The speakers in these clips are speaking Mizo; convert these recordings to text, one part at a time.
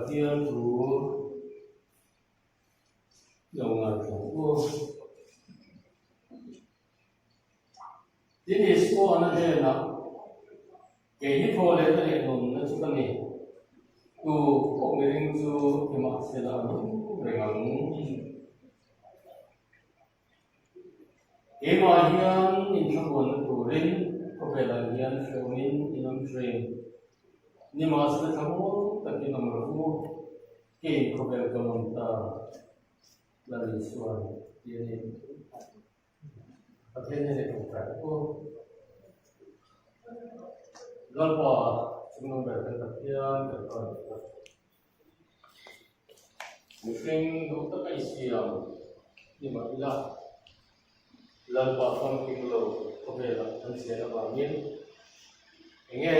Pathian thu lo ngaithla ang u. Tin, Isua'n a hnenah, Kei hi thaw leh ka leh hlawmna chu ka ni, tu pawh miring chu nimahsela a nung reng ang. Keimah hian inthlamuanna turin khawvelah hian hrehawmin in awm thin. Nimahsela thlamuang takin awm rawh u, kei khawvel ka awm ta, Lal Isua'n ti a ni. Pathian hian i tawngtai rawh u. Lalpa chungnung ber kan Pathian kan pa ni ta. Mihring duh taka i siam ni mah ila, Lalpa famkim lo khawvelah kan chian avangin enge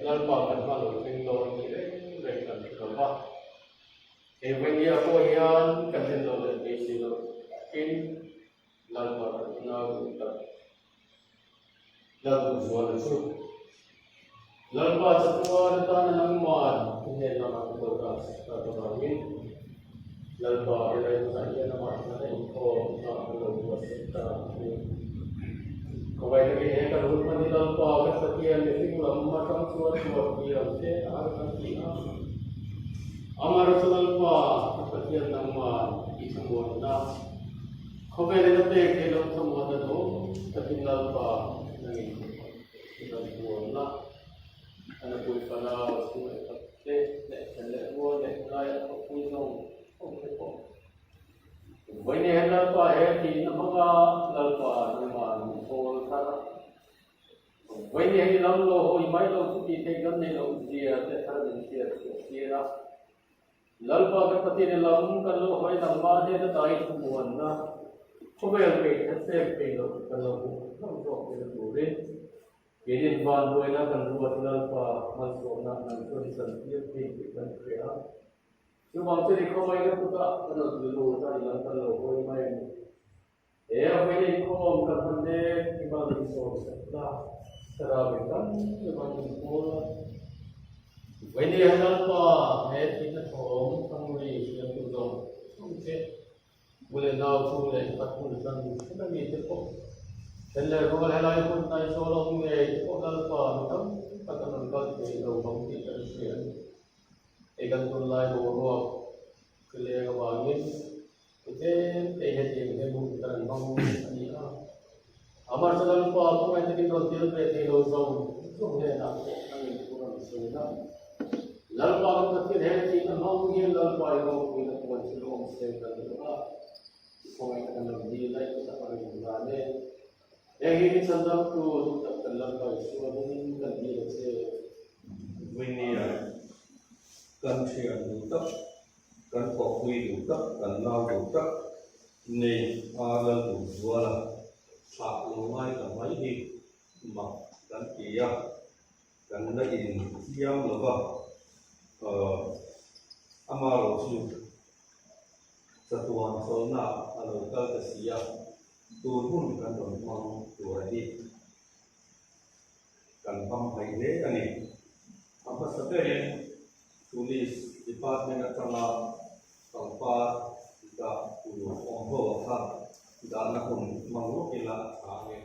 Lalpa kan hma lo thleng dawn tih reng reng kan hre lo va. He Vainia pawh hian kan en lo leh beisei loh takin Lalpa thatna duh tak Lalduhzuala chu Lalpa chatuan atana nangman i hnen lamah i lo dah sak ta avangin Lalpa helai hmunah hian amah tana inkhawm hna kan lo buatsaih ta a ni. Khawngaih takin he kan hun hman hi Lalpa kan Pathian mihring lam atang chuan tuar thiam che a har kan ti a. Amaherawhchu Lalpa kan Pathian nangman i thlamuanna Khawvelin a pek theih loh thlamuanna dawm takin Lalpa nangin i rawn huamna a nupui fanau chhung leh khat te leh then leh rual leh hnai a thawkpui zawng zawng te pawh Vawiin hian Lalpa he tihna hmanga Lalpa nangmah min thawl thar a. Vawiin hian i lam lo hawi mai lo chu tih theih kan neih loh zia te thar min hriat chhuah tir a. Lalpa kan Pathian i lam kan lo hawi nangmah hnena dai thumuanna khawvel peih that pek theih loh kan lo hmuh hlauh zawk theihna turin keinin vanduaina kan ruat Lalpa malsawmna nang chuan i chantir thei tih kan hria a. Chuvang chu ni khawvaina kutah kan rawn lut a, i lam kan lo hawi mai a ni. He a vawiin inkhawm kan hman mek hi mal min sawm sak la, thlarau in tam tak an inhmual a. Vawiin hian Lalpa he thihna thawm thangri hriamtu zawng zawng che, u leh nau chhung leh khat hmun hran hran a mite pawh, then leh rual helai hmun hnai chawl awm ngei te pawh Lalpa mi tam tak an rawn kal thei lo vang tih kan hria a ni. Hei kan tunlai boruak hrileng avangin titlem te hetiang hian hun kan an hmang a ni a. Amah chu Lalpa khawngaih takin rawn tel ve thei lo zawng zawng hnenah pawh an inthu rawn sawi a. Lalpa kan Pathian he thih na hmang hian Lalpa i ropuina puan chu lawm se kan duh a, i khawngaih kan lo dil a, i kutah a rawn inlan e. Heng hi min chhandamtu duh tak kan Lalpa Isua hmingin kan dil a che. Vawinia kan thian duh tak, kan thawhpui duh tak, kan nau duh tak nei a lal duh zual a, thlah lo ngai ta mai hi mak kan ti a, kan la infiam lo va, amaherawh chu chatuan chawlhna a lo kal ta si a. Tun hun kan rawn hmang tur a hi kan hmang hmaih hle a ni. A hmasa berin Police Department atanga pangpar dah tur awm ho a kha dahna hun hmang lawk ila a tha ang e.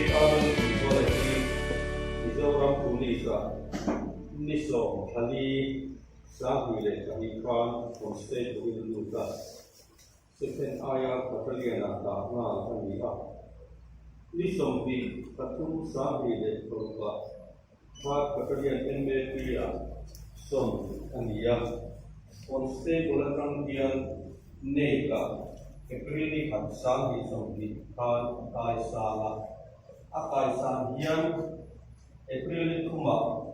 Nei Arnold Tihzuala hi Mizoram Police-ah ni 14 2002 khan Constable-in a lut a, Second aia Battalion-ah dah nghal a ni a. Ni 23 2006-ah Third Battalion MAP-ah sawn a ni a. Constable atang hian Naik-ah April ni khat 2020 khan a kai sang a. A kai sang hian April ni thumah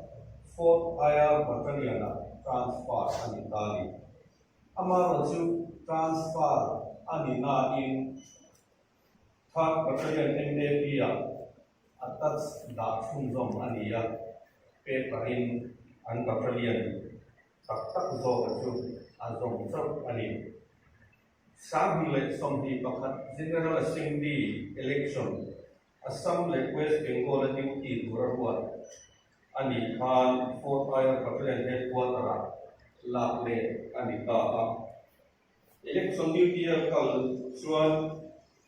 Fourth IR Battalion-ah transfer a ni ta a ni. Amaherawhchu transfer a ni nain Third Battalion MAP-ah a touch dah chhunzawm a ni a, paper-in an battalion tak tak zawka chu a zawm chauh a ni. 2021 General Assembly Election Assam leh West Bengal-a duty tur a ruat a nih khan Fourth IR Battalion Headquarter-ah lak let a ni ta a. Election duty a kal chuan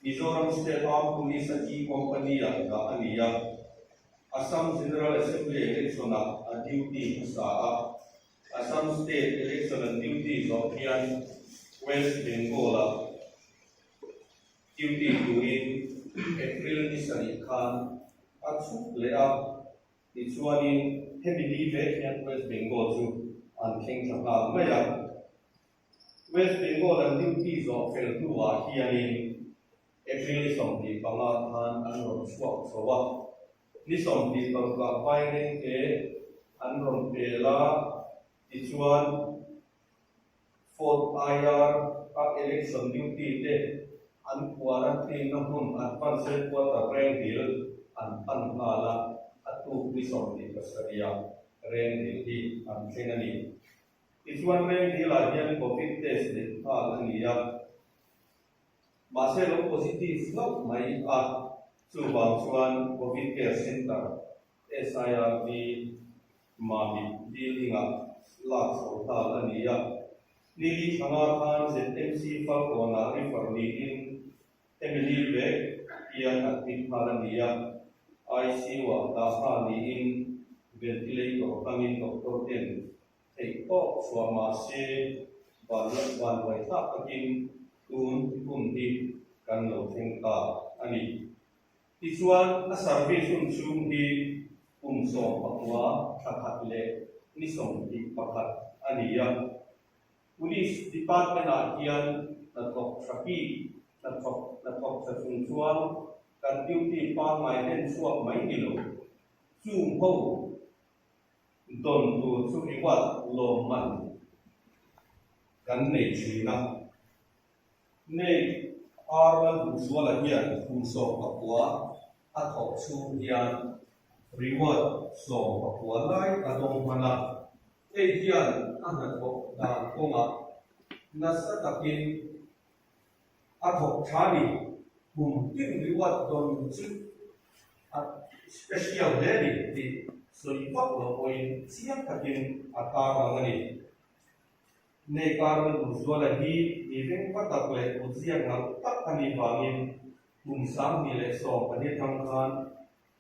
Mizoram State Armed Police a E Company-ah dah a ni a, Assam General Assembly Election-ah a duty hmasa a, Assam State Election an duty zawh hian West Bengal-ah duty turin April ni sarih khan a chhuk leh a. Tichuanin hemi ni vek hian West Bengal chu an thleng thla nghal mai a. West Bengal an duty zawh fel hnuah hianin April ni 25 khan an rawn chhuak chho a, ni 26 ah Vairengte an rawn pel a, tichuan Fourth IR a election duty te an quarantine na hmun Advance Headquarter Rengdil an pan nghal a, a tuk ni 27 ah Rengdil hi an thleng a ni. Tichuan Rengdil-ah hian Covid test neih nghal a ni a, mahse lo positive hlauh mai a, chuvang chuan Covid Care Centre, SIRV, Mamit building-ah lak chho nghal a ni a. Nili thanga khan ZMC Falkawnah refer niin Emily vek hian admit nghal a ni a, ICU-ah dah nghal niin ventilator hmangin doctor ten theih tawk chhuah mah se vanduai thlak takin tun hun hi kan lo thleng ta a ni. Tichuan a service hun chhung hi kum 19 thla khat leh ni 21 a ni a. Police Department-ah hian hnathawk tha bik, hnathawk hnathawk tha chung chuan kan duty pangngai hlen chhuak mai ni lo. Chung ho dawn tur chu reward lawmman kan nei thin a. Nei Arnold Duhzuala hian kum 19 a thawk chhung hian reward 19 lai a dawng hman a. Hei hian a hnathawk dan kawngah nasa takin a thawk tha ni. Kum tin reward dawn chu a special hle ni tih sawi vak lo pawhin chiang takin a tarlang a ni. Nei Karol Duhzuala hi mi vengva tak leh kutziak nalh tak a nih vangin kum 2014 tang khan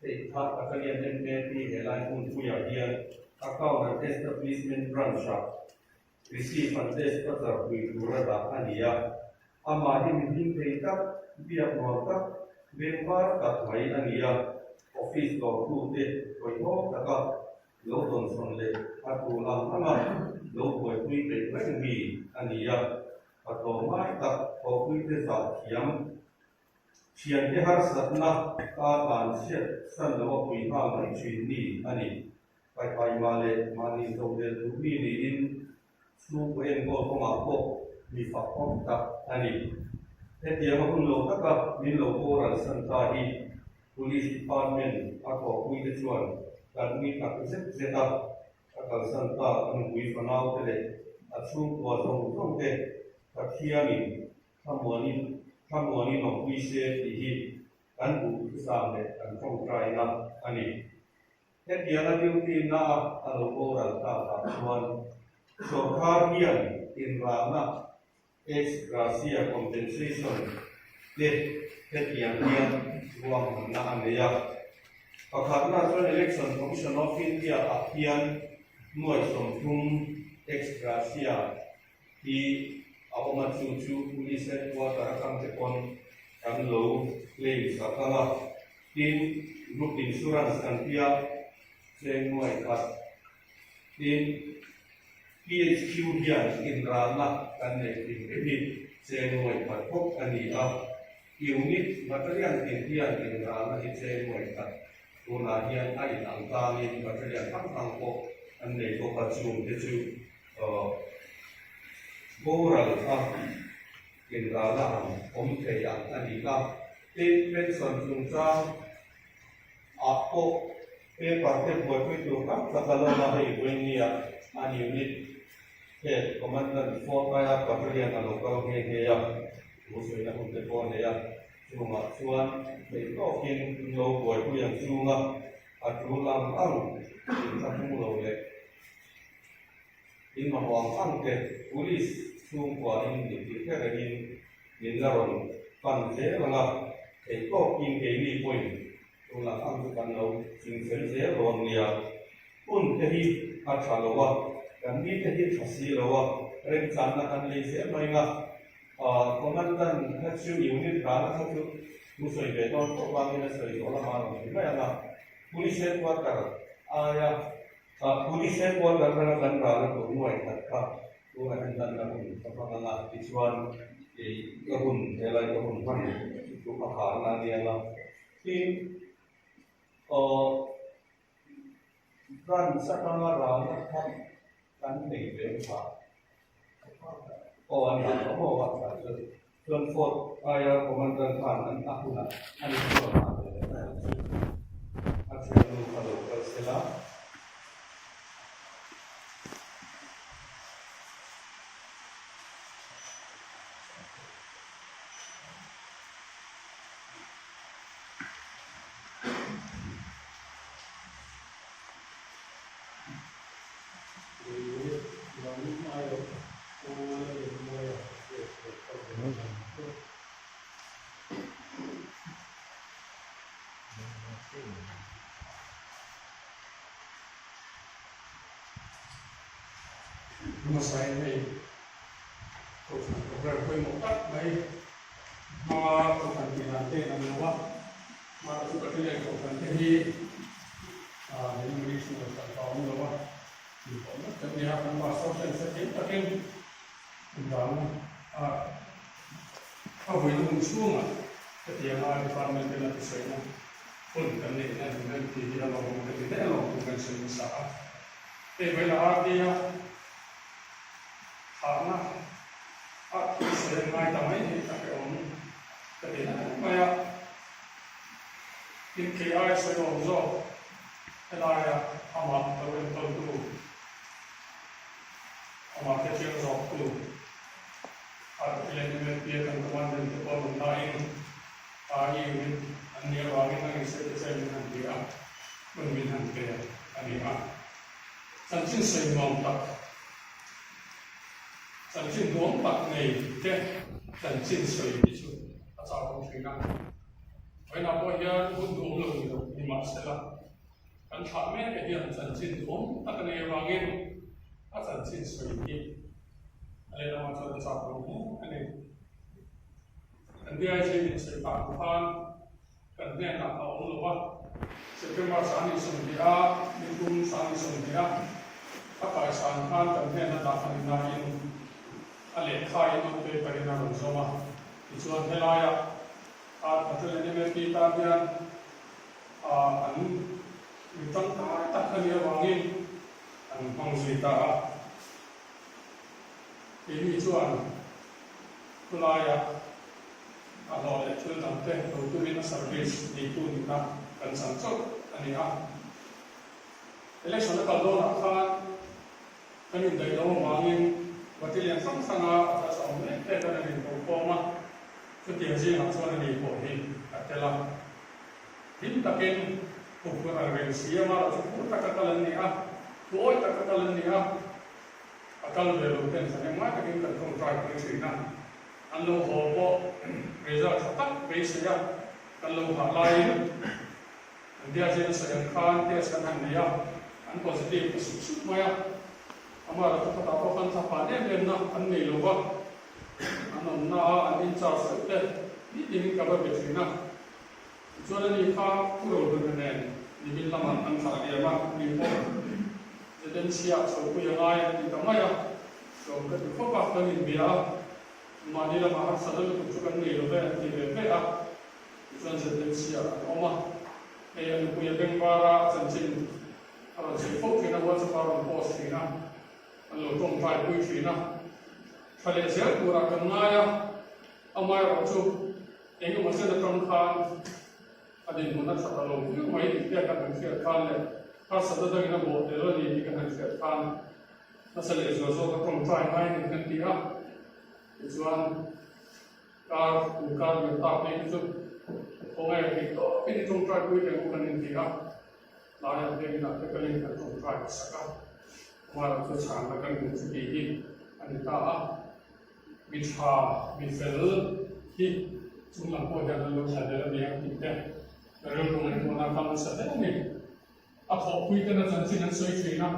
Theih thah Battalion MAP he lai hmunpuiah hian Account and Establishment Branch-ah Receive and Dispatcher pui tura dah a ni a. Amah hi mi hlim thei tak, biak nuam tak, vengvar tak mai a ni a. Office dawrtute hawihhawm taka lo dawnsawn leh a tul ang anga lo buaipui peih reng mi a ni a. Patlawm ngai tak thawhpuite zah thiam Thiante harsatna ka tan hriat san lo a pui nghal mai thin mi a ni. Paipaima leh mahni zohvel duh mi niin chhungkaw enkawl kawngah pawh mi fakawm tak a ni. Hetianga hun lo taka min lo boral san ta hi Police Department a thawhpuite chuan kan ui tak zet zet a, a kalsan ta a nupui fanaute leh a chhungkua zawng zawngte Pathianin Thlamuanin, Thlamuanin awmpui se tih hi kan duh thusam leh kan tawngtaina a ni. Hetianga duty na a a lo boral tak ah chuan sorkar hian inrahna ex gratia compensation te hetiang hian ruahmanna a nei a. Pakhatna chuan Election Commission of India ah hian nuai 30 ex gratia hi a awm a, chu chu Police Headquarter atang te pawn kan lo claim sak ang a. Tin, Group Insurance kan tia cheng nuai khat. Tin, PHQ hian inralna kan neih thin te hi cheng nuai khat bawk a ni a. Unit battalion tin hian inralna hi cheng nuai khat tunah hian a inang tlangin battalion hrang hrang pawh an nei bawk a, chung te chu boral a inralna ang awm thei ang a ni a. Tin, pension chungchang ah pawh paper te buaipui tur tak tak a lawm a, hei Vawinia an unit head commandant Fort aia battalion a lo kal nghe nghe a, thu sawina hun te pawh a nei a, chungah chuan theih tawkin an lo buaipui ang chunga a tul ang ang inthlahrung lo leh in mamawh ang ang te police chhungkua in ni tih hre rengin min la rawn pan zel ang a, theih tawkin keini pawhin tunah ang chu kan lo ching fel zel rawn nia. Hun te hi a tha lo a, kan mi te hi tha si lo a, remchanna kan lei zel mai ang a. Commandant kha chu unit rana kha chu thu sawi ve dawn tawh vangin a sawi zawh lamah a rawn ti mai ang a. Police headquarter aia Police headquarter atanga kan ralna tur nuai khat kha tunah hian lanna hun ka hmang ang a, tichuan ka hun helai ka hun hman chu a harna a nia nga. Tin, branch atanga ralna kha kan nei ve kha aw an dah tawh maw a tha chu. Chuan Fort aia commandant khan an a hunah an inchhuah nghal ve leh mai ang chu. A thiannu kha lo kal sela. Hmasain hei kohhran program pawimawh tak mai hmanga kohhran tih dan te an lo a, mahse chu Pathian kohhran te hi denominational hran a awm lo a. Tih pawh vek kan ni a, kan pastor ten hrethiam takin engvang a a vawiin hun chhungah hetianga department ten a tisawina hun kan neih na ni reng tih hi a lawmawm ka ti hle alawm tih kan sawi nasa a. Hei vawiin a RD a thahna a thil sawi an ngai ta mai hi a hrehawm ka ti hle mai a, tin kei ai sawi awm zawk Helaia amah lo enkawltu, amah hrechiang zawktu RLMFP a kan commandant te pawh an awm laiin RE unit an nih avangin a insawi te chuan min han ti a, hun min han pe a ni a. Chanchin sawi nuam tak, chanchin duam tak nei te chanchin sawi hi chu a chau awm thin a. Vawiinah pawh hian hun duhawm lo ni lo ni mahsela, kan thlah mek ah hian chanchin duhawm tak a nei avangin a chanchin sawi hi a lehlamah chuan a chak lo hle a ni. Kan DIG min sawi tak ang khan kan hnenah a awm lo a, September 22 a nikum 22 a a kaisan khan kan hnena dah a ni nain a lehkhain note paper in a rawn zawm a, tichuan helaiah A Pathian MLP tan hian an mi tangkai tak a nih avangin an hmang zui ta a. Keini chuan khulaiah a hlawh leh thil dangte lo turin a service neitu nihna kan chang chauh a ni a. Election a kal dawnah khan kan indaih lo avangin battalion hrang hranga a tha awm mek te kan han inkokhawm a. Chutiang zingah chuan ani pawh hi a tel a. Hlim takin huphurh ang reng si a, mara chu phur taka kal an ni a, thuawi taka kal an ni a, a kal ve lo ten thahnem ngai takin kan tawngtai pui thin a. An lo haw pawh result tha tak beisei a, kan lo nghah laiin an biakzin a sawi ang khan test kan han nei a, an positive ta sup sup mai a. Amaherawhchu khatah pawh khan thlaphan em em na an nei lo va, an awmna a an in-charge deuh te nitin ka va be thin a. Tichuan ani kha Pu Rohluna nen nimin lamah an thlah liam a, ni pawh Zetenchhia chhopui a ngai an ti ta mai a, tlawm ka ti khawp a, kan inbia a, mahni lamah harsatna lutuk chu kan nei lo ve an ti ve ve a, tichuan Zetenchhia an awm a, hei a nupui a bengvar a, a chanchin a rawn sawi fo thin a, WhatsApp a rawn post thin a, an lo tawngtai pui thin a, tha leh zel turah kan ngai a, amaherawhchu Eng emaw chen atang khan a dinhmun a that a lo viau mai tih te kan han hriat khan leh harsatna dangin a bawh tel a ni tih kan han hriat khan nasa leh zual zawk a tawngtai ngai a ni kan ti a. Tichuan kar kum kar lian tak phei te chu khawngaih a theih tawpin i tawngtai pui teh u kan inti a, tlaiah biakinn ah te kalin kan tawngtai hmasak a, amaherawh chu chhanna kan hmuh chu tih hi a ni ta a. Mi tha, mi fel hi chung lam pawh hian an lo thla del a ni ang tih te ka rilru ngaihtuahna a kal nasa hle a ni. A thawhpui ten a chanchin an sawi thin a,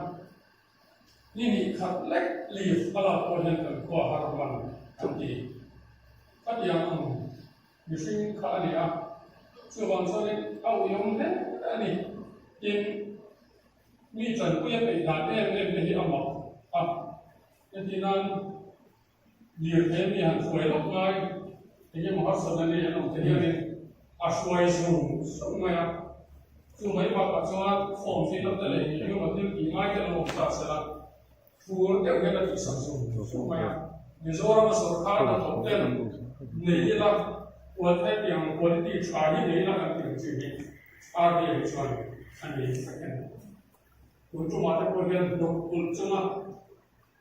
ni hnih khat lek leave a lak pawh hian kan khua har hman an ti. Khatiang ang mihring kha a ni a, chuvang chuanin a uiawm hle a ni. Tin, mi chanpui a peih dan em em te hi a mak a. Heti nan lirthei mi han hruai lawk ngai, eng emaw harsatna nei an awm te hianin a hruai zung zung mai a. Chu mai bakah chuan form fill up te leh eng emaw thil tih ngai te lo awm ta sela, phur deuh hian a tihsak zung zung mai a. Mizorama sawrkar hnathawk ten nei ila, quality ang quality tha hi nei ila kan tih ang chi hi RBI chuan a nei vek a ni. Tun tumah te pawh hian hnawk kulh chunga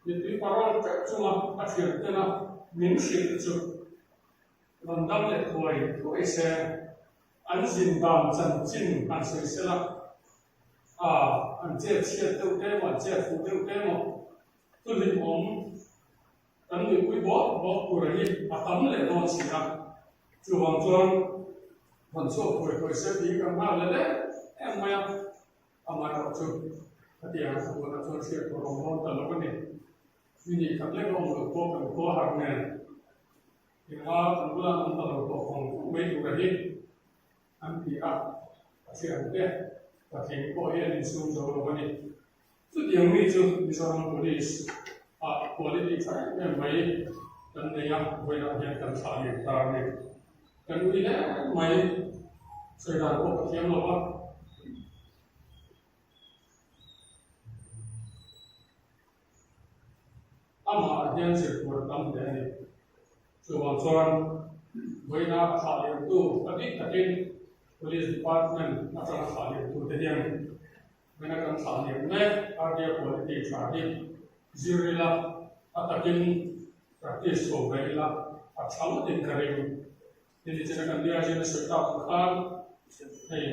mipui parawl teuh chunga a thian tena min hrilh te chu rawn dam leh thuai thuai se, an zin dan chanchin han sawi sela, a an chet chhiat deuh te emaw an chet fuh deuh te emaw thuhlim awm kan nuihpui bawk bawk tur a hi a tam leh dawn si a, chuvang chuan rawn chhuak thuai thuai se tih hi kan nghal leh leh em mai a. Amaherawh chu hetiang a thubuana chuan hriat tur a awm dawn ta lo a ni. Mi nih khat lek a awm loh pawh kan khua har nen engah kan bula an awm ta lo tawh vang vang mai tur a hi an ti a, a thiante patling pawh hi an insum zo lo a ni. Chutiang mi chu Mizoram Police ah quality tha em em mai kan nei a, vawiinah hian kan thlah leh ta a ni. Kan ui hle mai, sawi dan pawh ka thiam lo a. Amah hian zir tur a tam hle a ni. Chuvang chuan vawiina a thlah liamtu a bik takin Police Department atanga thlah liamtute hian Vawiina kan thlah liam mek RDA quality tha hi zir ila a takin practice chho ve ila a tha ngawtin ka ring. Heti chena kan DRG-na sawi tak ang khan hei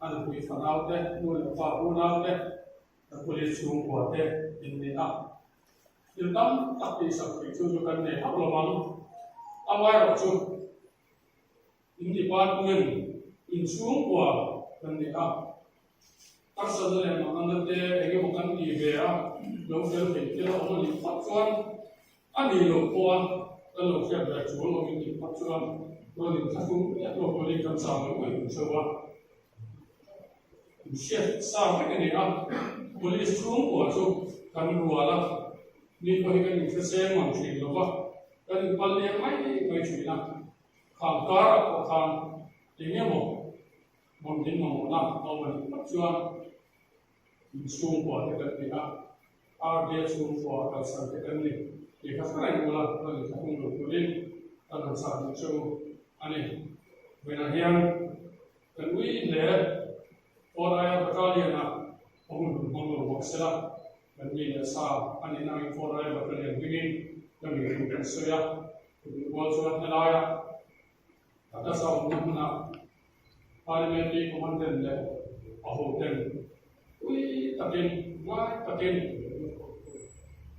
a nupui fanau te, nu leh pa unau te, kan police chhungkua te in ni a. Thil tam tak tihsak theih chu chu kan nei hauh lo ang. Amaherawhchu in department in chhungkua kan ni a. Harsatna leh manganna te eng emaw kan ti ve a, lo fel theih thil a awm a nih phawt chuan a nih loh pawh a kan lo hriat ve chul awm in nih phawt chuan rawn inthlahrung miah lo turin kan chang lo ngaih duh theuh a. Inhriat sa vek a ni a, Police chhungkua chu kan rual a, ni pawh hi kan inhreseng mang thin lo va, kan inpal leng mai mai thin a, khang karah pawh khan eng emaw Hmun min mamawhna a awm a nih phawt chuan inchhungkua te kan ti a, RDA chhungkua kalsan te kan ni tih kha hre reng ula rawn inthlahrung lo turin kan han chah duh che u a ni. Vawiinah hian kan ui hle Kawlaia Battalion-ah a hun hun hmang lo bawk sela, kan mi leh sa a nihna angin Kawlaia Battalion hmingin ka mi thu kan sawi a, chutih rual chuan helaia A tasa awmna hmunah Parliamentary Commandant leh a hoten pui takin, ngai takin.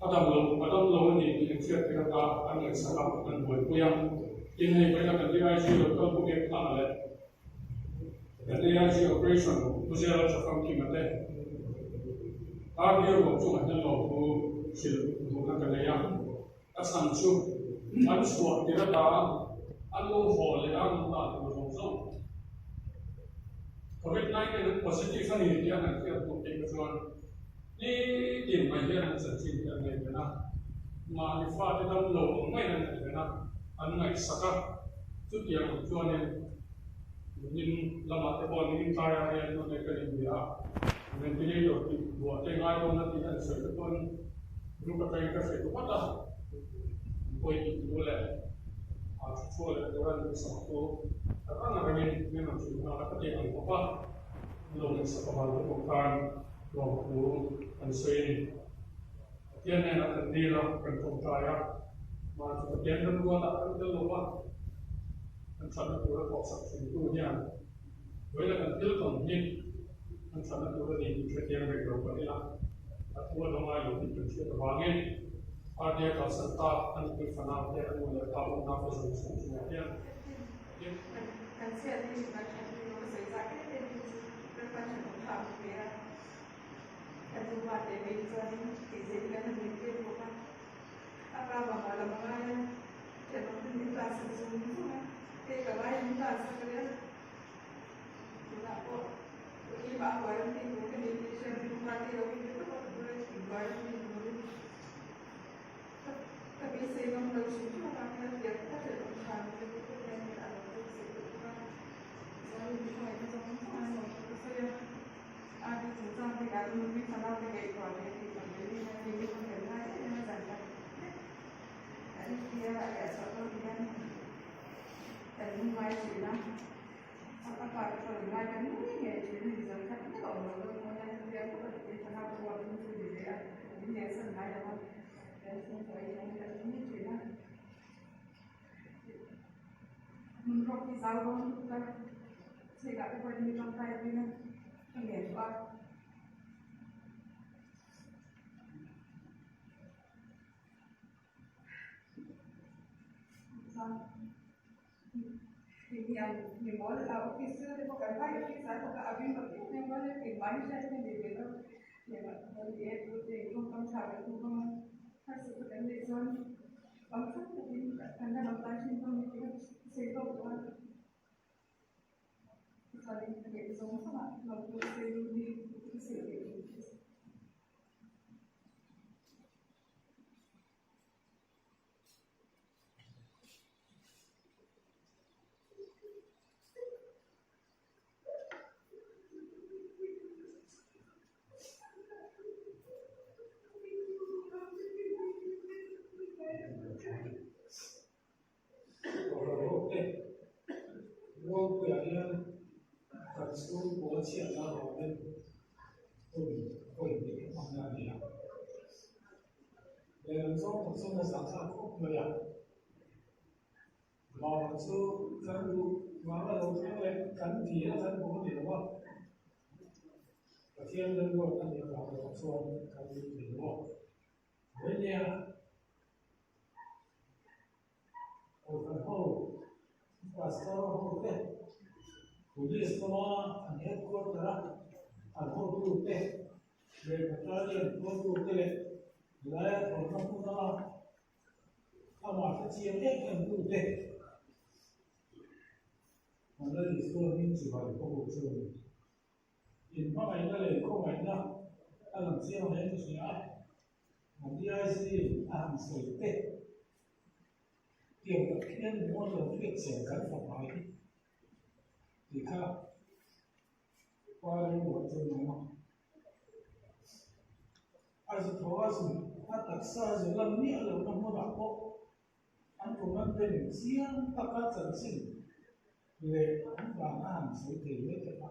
A dam lo, a dam lo a ni tih an hriat tir ata an ngaihsak a, an buaipui a. Tin, hei vawiina kan DIG lo kal bawk em thlana leh kan AIG Operation Pu Zela Chafamkima te RD ruang chungah hian lawmthu hrilh duhna ka nei a. A chhan chu an chhuah tir ata an lo haw leh a, an ta tur zawng zawng. Covid 19 an positive a ni tih a han hriat hnu phei kha chuan nitin mai hian an chanchin hi an ngaihven a, mahni fate dam lo ang maiin an ngaihven a, an ngaihsak a. Chutiang ang chuanin nimin lamah te pawh nimin tlaiah hian tunge kan inbia a, ventilator tih buah te ngai dawn a tih an sawi te pawn group atangin ka hrilh vat a, an pawi tih thu leh a thu chhuah leh tura an duhsak chu a rang a rangin min rawn hrilh nghal a, ka ti ang bawk a, an lo ngaihsak avang te pawh khan lawmthu an sawi a ni. Pathian hnenah kan dil a, kan tawngtai a, mah chu Pathian remruatah kan tel lo va, kan thatna tura thawhsak thintu hian vawiin a kan thil tawn hi kan thatna tur a ni tih hrethiam rih lo kan ila, a thu a la ngai lo tih kan hriat avangin RDA kalsan tak a nupui fanau te a nu leh pa unau te zawng zawng chungah hian Pathian Kan chhiat hi kan that hi ka sawi zah em em hi chu Lalpan tha tha a pe a. Ka nu pa teh mai chuanin tih zet kan han nei tir bawk a, a pa mamawh lam a ngai a, thenawm ten min tlansak zung zung a, hei ka ngai min tlansak rih a, tunah pawh keimah a buai rem tih tur ka nei tih hriat chu party lo in be tawp a, ka bula inbuai rem tih turin ka beisei ngam lo hrim hrim avang hian tiang ka hrelh awm tha lo te pawh hian a lo beisei tawh bawk a, chuan min hmangaihna zawng zawng an lo ka sawi a. A ti chungchang te kan nupui fanau te ngaihtuah leh tih tam leh rin a ti mi khaw fel ngai em em a zan tak vek kan tia a riah chhuah dawn ti hian kan ngai thin a, a pa te pawh an ngai kan nui ngei thin a ni zan khat vek a awm lo dawn pawh hian chutiang khawp a nupui fanau te pawh an chu ni ve a, min lehsan ngai lo a, kan chhungkaw ei zawng hi kan nui thin a. Hmun rawk hi zau dawn lutuk a, chhekah te pawhin mi tangkai pin a ka ngen tawh a. Chuan keini ang mi mawl a office thil te pawh kan vai office ah pawh kha a ring lo em em a, engmah hi hriat hi a nei ve lo. Engmah pawh ni e, tute tawngkam tha kan hmu bawk a, harsatna kan neih chuan Pangchang takin kan la rawn tan thin dawn ni tih ka sawi tawk tawh a. Chuanin ka ngaih zawng zawngah lo pawh sawi lut ni ka sawi leh thin chu. Mualpuiah hian kan chhungkua chhiatna avangin hun vawi hnih a hmang a ni a. Lehlam zawng tak chuan a zahthlak khawp mai a. Mama chu kan duh vang a lo thleng leh kan dil a kan hmu a ni lo a, Pathian lalruat a nih avang erawh chuan kan duh thei lo a. Vawinia Kohhran ho, Pastor ho te, Police lama an headquarter a an hotute leh Battalion hotute leh laia thawhna hmuna Amah hre chiang em em tu te an la Isua hming chibai ka hmuh chu a ni. Inhmangaihna leh khawngaihna a lang chiang hle ka hria a, a DIC a han sawi te tiang tak hian mual lo hriat chian kan fapa hi tih kha pa rilruah chuan a awm a. A zu tho a zu a taksa a zu lan miah lohna hmunah pawh an commandant chiang taka chanchin leh an dan a han sawi thei hle tawh a.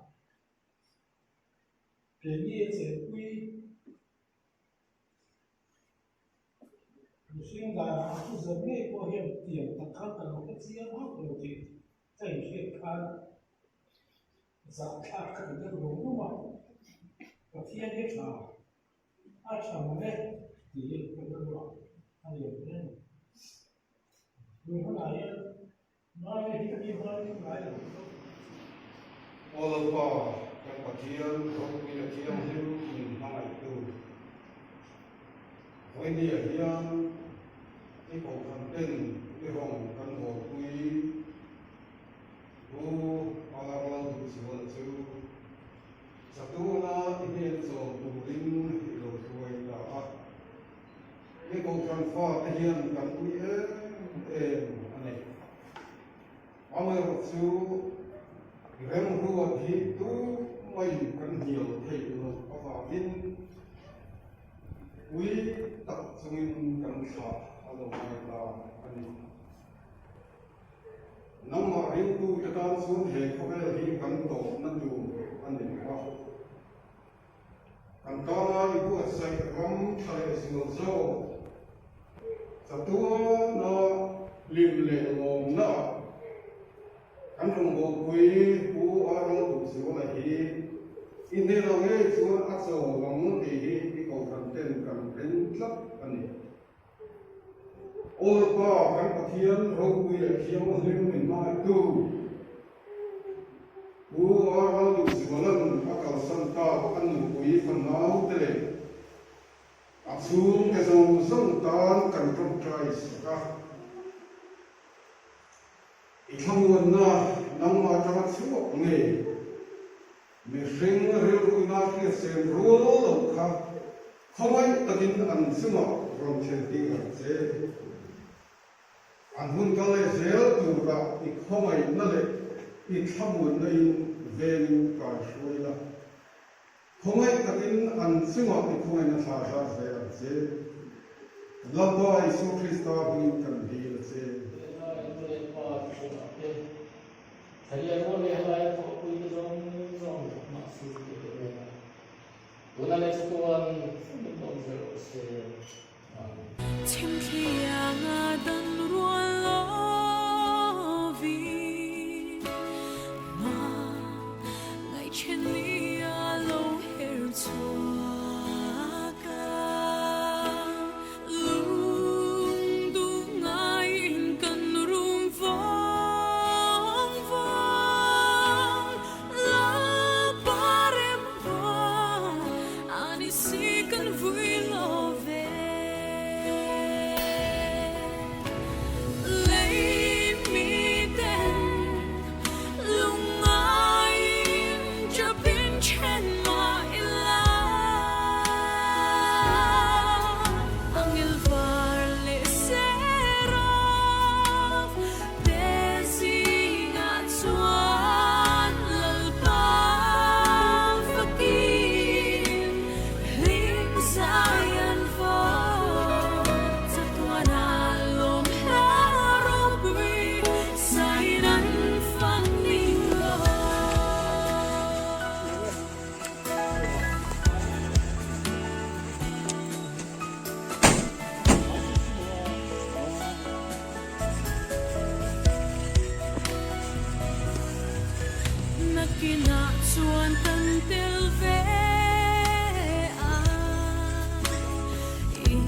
Keini a chenpui mihring danah a thu zawm ngei pawh hian tiang tak kha ka lo hre chiang hauh lo tih ka inhriat khan Zahthlak ka ti deuh rum rum a, Pathian hi tha, a tha mawle Tiin ka rilruah a lian hle a ni. Tun hunah hian Ngai hi ka tih hmain ka ngai lo. Aw Lalpa, kan Pathian ropui leh thianghlim min hmangaihtu. Vawinia hian i kohhran ten i rawn kan bawlpui Pu Alalduhzuala chu Chatuana i hnena chawl turin i lo hruai ta a. I kohhran fate hian kan ui em em a ni. Amaherawh chu remruat hi tumaiin kan hnial theih loh avangin ui tak chungin kan thlah a lo ngai ta a ni. Nangmah ringtute tan chuan he khawvel hi kan tawpna tur a ni lo a. Kan tana i buatsaih ram tha leh zual zawk chatuana hlim leh lawmna ah kan rawngbawlpui Pu Aaron Duhzuala hi i hnenah ngei chuan a chawl ang tih hi i kohhran ten kan ring tlat a ni. Aw Pa, kan Pathian ropui leh thianghlim min hmangaihtu, Pu Ralduhzuala'n a kalsan tak a nupui fanaute leh a chhungte zawng zawng tan kan tawngtai sak a. I thlamuanna nangmah atanga chhuak ngei mihring rilruina hriatsen rual lo kha Khawngaih takin an chungah rawn thlen tir ang che. An hun kal leh zel turah i khawngaihna leh i thlamuanna in vengin kai hruai la. Khawngaih takin an chungah i khawngaihna thla zar zel ang che. Kan Lalpa Isua Krista hmingin kan dil a che. Tuna leh chuan min awm zel rawh se. Amen. Chhimthlianga dan rual lovin ma ngaihchen ni a lo her chhuak a. Lung duh ngaiin kan rum vawng vawng Lalpa rem Ani si kan vui lo ve. Lei mi ten lungngaiin chapin then mah ila. Angel var leh seraf te zingah chuan Lalpa fakin hlim zai an vawt chatuan a lawm hla ropui sain an fak ning lo. Nakinah chuan kan tel ve a, i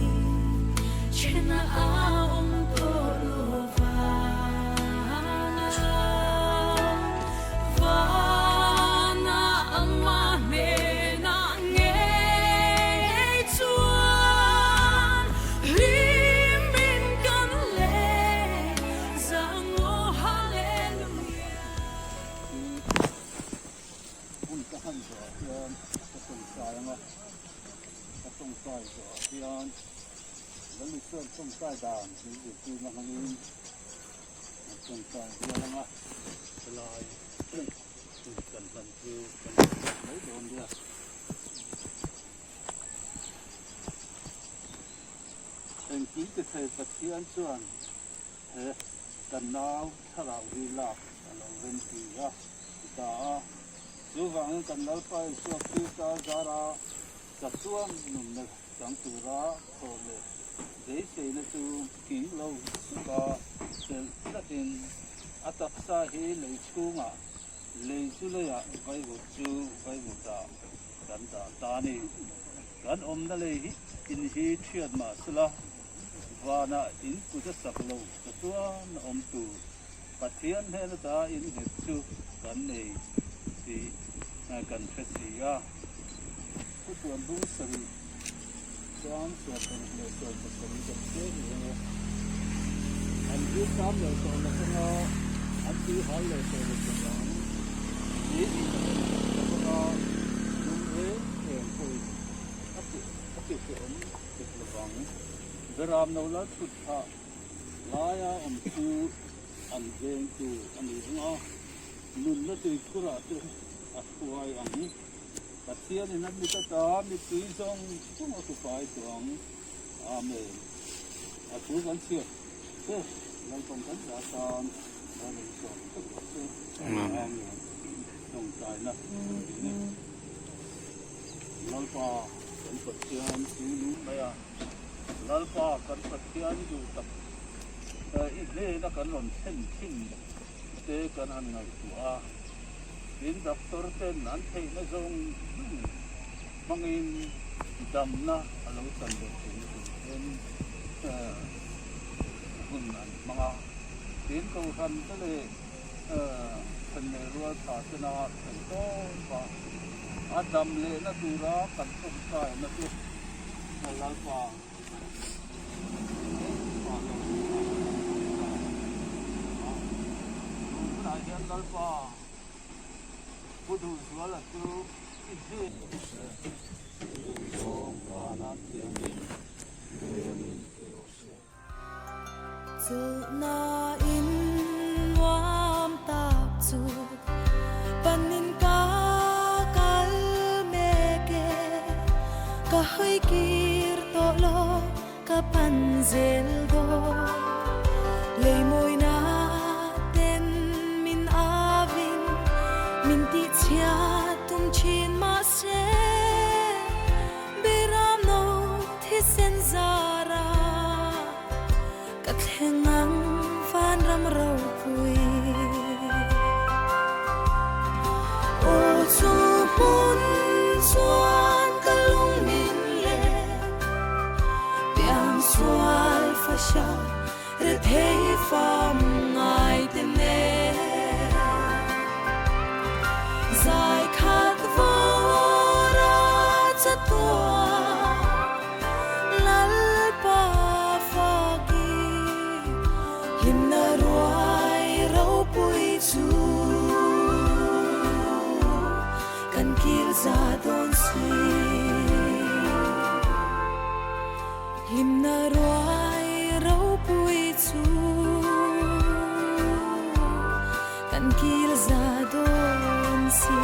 chhena a awm tawh lo vana. Vana ama hnenah ngei chuan hlimin kan leh zangaw Hallelujah. Hun ka han zawhah hian ka tawngtai ang a, ka tawngtai zawhah hian Lal Isuan tawngtai dan min zirtirna hmangin an tawngtai hial ang a, helai hun kan hman chu kan hman mai dawn nia. Engkim ti thei Pathian chuan he kan nau thlarau hi lak a lo rem ti a ti ta a. Chuvangin kan Lalpa Isua Krista zara chatuan nunna chang tura thawh leh beiseina chu nghing lo suka chelh tlatin a taksa hi lei chhungah lei chu leiah vaivut chu vaivutah kan dah ta a ni. Kan awmna lei hi in hi thiat mah sela, vanah in kut a sak lo ta chuan a awm tur. Pathian hnen ata in nghet chu kan nei tih kan hre si a. Thupuan bung sarih chuan 77 kan chhiar ni ang e. An bil tam leh tawh lo vang a, an tui hal leh tawh lo thei ang. Ni in a en tak lo vang a, lung reng reng pawhin a ti a ti hrehawm dik lo vang. Beram no la chhut phah laia awm chu an veng tur a ni ang a, nunna tuikhurah te a hruai ang. Pathianin a mit ata mittui zawng zawng a kupai tawh ang. Amen. A thu kan chhiat che Lalpan kan zah tan Lalin sawm vek rawh se. Amen. Tawngtaina kan ti ni. Lalpa kan Pathian chu nung mai a. Lalpa kan Pathian i duh tak i hnena kan rawn thlen thin te kan han ngaihtuah a. Tin doctor ten an theihna zawng zawng hmangin damna a lo chan leh theihna tur ten hun an hmang a. Tin kohhran te leh then leh rual tha tena theih tawp a, a dam lehna tura kan tawngtaina te Lalpa Chawlhna in nuam tak chu panin ka kal mek e, ka hawi kir tawh lo ka pan zel dawn. Lei mawina ten min avin min tihchhia tum thin mahse, Biram no thisen zara ka thleng ang vanram ropui. Aw chu hmun chuan ka lung min le piang sual fasha re thei fam ngai te nen. Zai khat vawra chatua Lalpa faki hlimna ruai ropui chu kan kil za dawn si. Hlimna ruai ropui chu kan kil za dawn si.